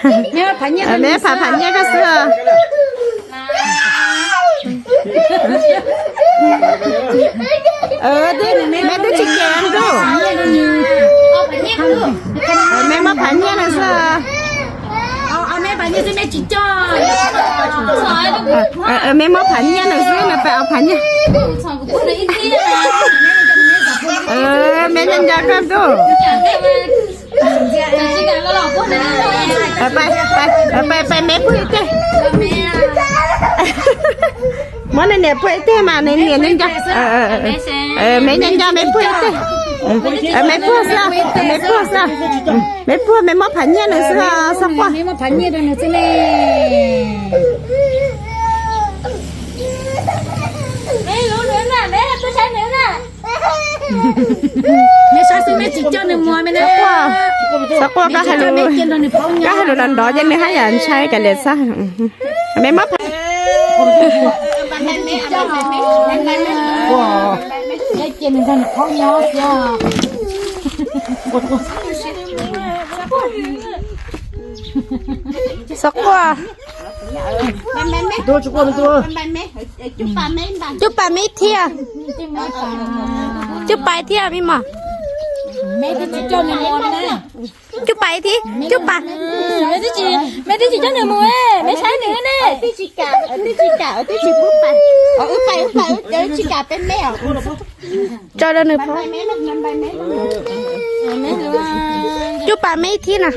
Meb phav phav nyiaj koj xwb. Meb twb tsis kem ntuj. Meb muab phav nyiaj no xwb. Meb muab phav nyiaj no xwb, nws pab ua phav nyiaj. Meb nco nco koj ntuj. Pais, pais, meb puag ib teg. Muab nws niam puag ib teg mas nws niam nco nco. Meb nco nco meb puag ib teg. Meb puag xwb, meb puag xwb. Meb puag, meb muab phav nyiaj nws xwb, xab quaj. Xab quaj, xab quaj, koj hais lus, koj hais lus nrov nrov ces nws haj yam ntshai kav liam xwb. Meb muab phav Xov quaj. Cub pas meb thiab. Cub pas thiab me mos. Cub pas thiab, cub pas. Meb twb tsis coj nws mus, meb saib nws ne. Tso rau nws pov. Cub pas meb thiab na.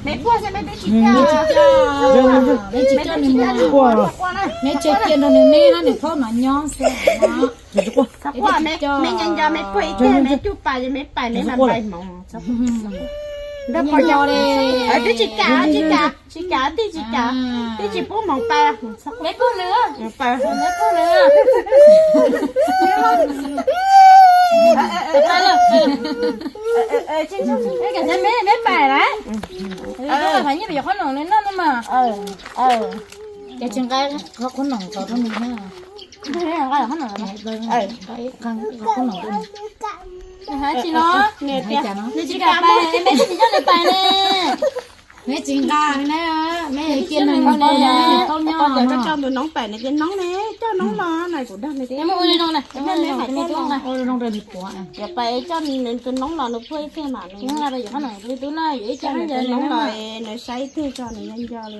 Meb puag xwb, meb twb tsis coj. Meb tsis coj nws mus. Meb tsis coj nws mus, nws thaub no nyob xwb. Meb nco nco meb puag ib teg, meb cub pas, meb pais, meb mam pais hmoov. Twb tsis kam, tsis kam, tsis kam, twb tsis kam, twb tsis pub hmoov pais. Meb puag nws, meb puag nws. Meb pais lawm. Nyiaj pes yog qhob noom noj no mas. Ces tsis nqa qhob noom tso rau nws na. Tsis no, nws tsis kam pais, meb twb tsis coj nws pais ne. Meb tsis nqa ne, meb cia nws pais, nws tau nyob. Koj cov koj tso tus noob pais, nws tias noob ne, coj noob los na, kuv dag nws tias. Ua zoo rau nws puav. Yog pais coj nws tus noob los nws puag ib teg mam nws. Nws tus noob los nws saib ib teg tso nws nco nco li.